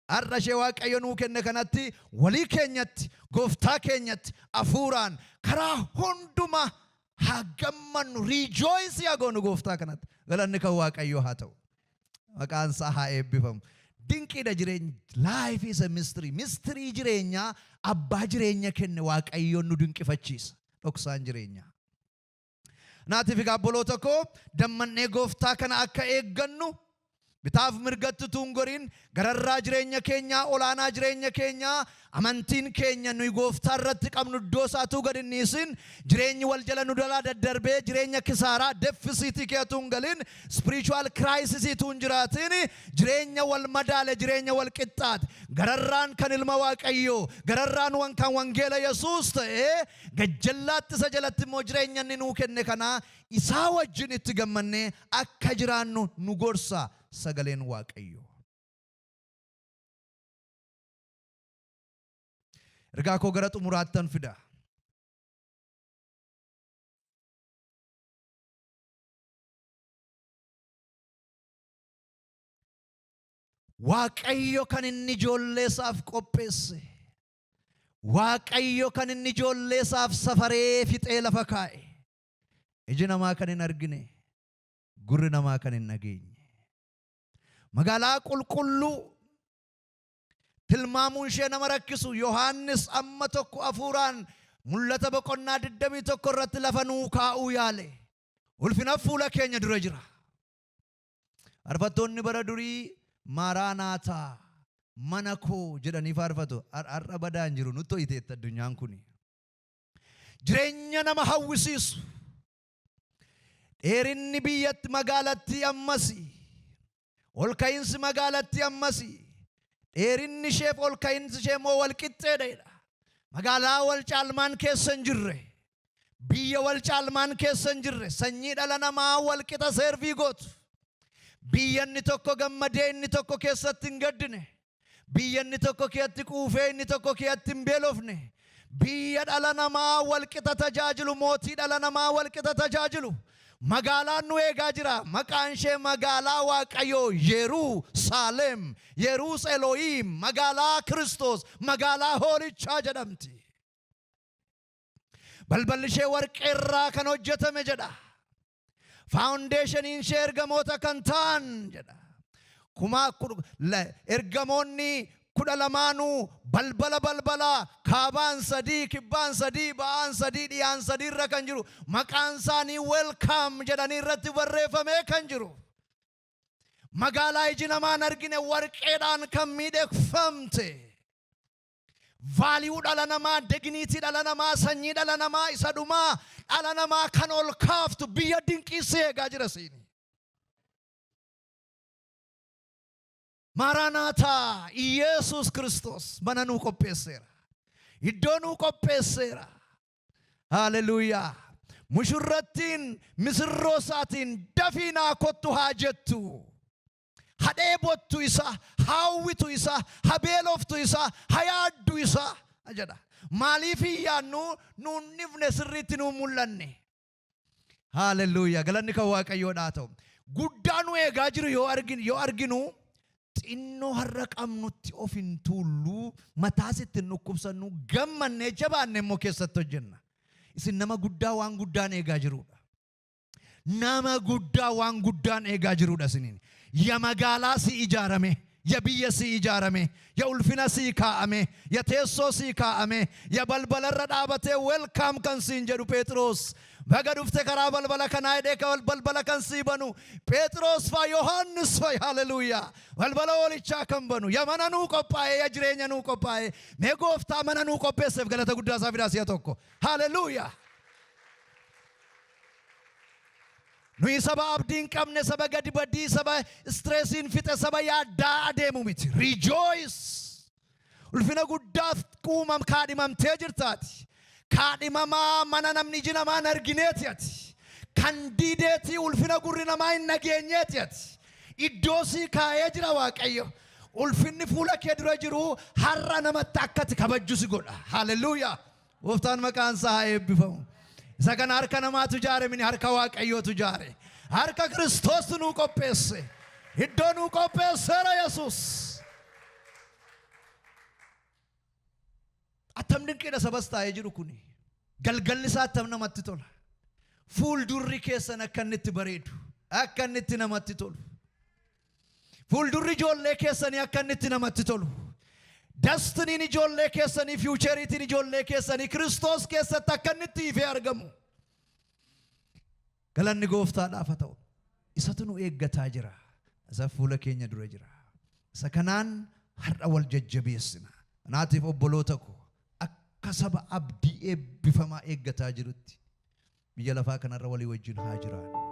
har'a ishee Waaqayyo nuu kenne kanatti walii keenyatti, gooftaa keenyatti hafuuraan karaa hunduma haa gammannu, rejoice haa goonu gooftaa kanatti. Galanni kan Waaqayyo haa ta'u. Maqaan isaa haa eebbifamu. Dinqiidha jireenya. Life is a mystery. Mystery jireenyaa abbaa jireenya kenne Waaqayyoon nu dinqifachiisa. Dhoksaan jireenyaa. Naatiif egaa obboloota koo, dammannee gooftaa kana akka eeggannu, bitaaf mirgatti utuu hin goriin, gararraa jireenya keenyaa, olaanaa jireenya keenyaa, amantiin keenya nuyi gooftaa irratti qabnu iddoo isaatuu gad hin dhiisin, jireenyi wal jala nu dalaa daddarbee jireenya kisaaraa deficit keetuu hin galin, spiritual crisis utuu hin jiraatin, jireenya wal madaale, jireenya wal qixxaate, gararraan kan ilma Waaqayyoo, gararraan wan kan wangeela Yesuus ta'e, gajjallaatti isa jalatti immoo jireenya inni nuu kenne kana isaa wajjin itti gammannee akka jiraannu nu gorsa sagaleen Waaqayyoo. Ergaa koo gara xumuraattan fida. Waaqayyo kan inni ijoollee isaaf qopheesse. Waaqayyo kan inni ijoollee isaaf safaree fixee lafa kaa'e. Iji namaa kan hin argine, gurri namaa kan hin dhageenye. Magaalaa qulqulluu tilmaamuun ishee nama rakkisu Yohaannis amma tokko hafuuraan Mul'ata boqonnaa 21 irratti lafa nuu kaa'uu yaale. Ulfina fuula keenya dura jira. Faarfattoonni bara durii "Maaraanaataa mana koo" jedhanii faarfatu. Har'a badaa hin jiru, nutti ho'iteetti addunyaan kuni. Jireenya nama hawwisiisu. Dheerinni biyyatti magaalattii ammasi. Ol ka'iinsi magaalattii ammasi. Dheerinni isheef ol ka'iinsi ishee immoo wal qixxeedha. Magaalaa wal caalmaan keessa hin jirre. Biyya wal caalmaan keessa hin jirre. Sanyii dhala namaa wal qixa serve gootu. Biyya inni tokko gammadee inni tokko keessatti hin gaddine. Biyya inni tokko keessatti quufee inni tokko keessatti hin beelofne. Biyya dhala namaa wal qixa tajaajilu, mootii dhala namaa wal qixa tajaajilu. Magaalaan nu eegaa jira. Maqaan ishee magaalaa Waaqayyoo Yerusaalem, Yeruus Elohim, magaalaa Kiristoos, magaalaa Hoolichaa jedhamti. Balballi ishee warqee irraa kan hojjetame jedha. Foundationiin ishee ergamoota kan ta'an jedha. Kuma ergamoonni 12nuu balbala balbala kaabaan sadii, kibbaan sadii, ba'aan sadii, dhiyaan sadii irra kan jiru, maqaan isaanii "Welcome" jedhanii irratti barreeffamee kan jiru. Magaalaa iji namaan argine, warqeedhaan kan miidhagfamte. Value dhala namaa, dignity dhala namaa, sanyii dhala namaa isa dhumaa dhala namaa kan ol kaaftu biyya dinqiisee eegaa jira siini. Maranaataa, Iyeesus Kiristoos mana nuu qopheesseera. Iddoo nuu qopheesseera. Haaleluyyaa. Mushurrattiin misirroo isaatiin "Dafii naa kottu" haa jettu. Hadheebottu isa, haawwitu isa, habeeloftu isa, hayaaddu isa jedha. Maaliif hin yaadnu? Nuun dhifne, sirriitti nuun mul'anne. Haaleluyyaa. Galanni kan Waaqayyoodhaa ta'u. Guddaa nu eegaa jiru yoo arginu xinnoo har'a qabnutti of hin tuullu, mataas itti hin dhukkubsannu, gammannee jabaanne immoo keessatti hojjenna. Isin nama guddaa waan guddaan eegaa jirudha. Nama guddaa waan guddaan eegaa jirudha isiniin. Ya magaalaa si ijaarame, ya biyya si ijaarame, ya ulfina sii kaa'ame, ya teessoo sii kaa'ame, ya balbalarra dhaabatee "Welcome" kan siin jedhu Phexros. "Baga dhufte, karaa balbala kanaa" jedhee kan balbala kan sii banu Phexros fa, Yohaannis fa, haleluuyaa. Balbala hoolichaa kan banu, ya mana nuu qophaa'e, ya jireenya nuu qophaa'e. Mee Gooftaa mana nuu qopheesseef galata guddaa isaa fidaa si'a tokko. Haleluuyaa. Nuyi saba abdii hin qabne, saba gadi badii, saba stressiin fixe, saba yaaddaa adeemu miti. Rejoice! Ulfina guddaaf uumam kaadhimamtee jirtaati. Kaadhimamaa mana namni iji namaa hin argineeti ati. Kan diideetii ulfina gurri namaa hin dhageenyeeti ati. Iddoo sii kaa'ee jira Waaqayyo. Ulfinni fuula kee dura jiru har'a namatti akkati kabajju si godha. Haleluuyaa! Gooftaan maqaan isaa haa eebbifamu. Isa kana harka namaatu ijaare mini, harka Waaqayyootu ijaare. Harka Kiristoostu nuu qopheesse. Iddoo nuu qopheesseera Yesuus. Attam dinqiidha sabas taa'ee jiru kuni. Galgalli isaa attam namatti tola. Fuuldurri keessan akka inni itti bareedu. Akka inni itti namatti tolu. Fuuldurri ijoollee keessanii akka inni itti namatti tolu. Destinyn ijoollee keessanii, futureiitiin ijoollee keessanii Kiristoos keessatti akka inni itti ifee argamu. Galanni Gooftaadhaaf haa ta'u. Isatu nu eeggataa jira. Isa fuula keenya dura jira. Isa kanaan har'a wal jajjabeessina. Kanaatiif obboloota koo, akka saba abdii eebbifamaa eeggataa jirutti biyya lafaa kanarra walii wajjin haa jiraannu.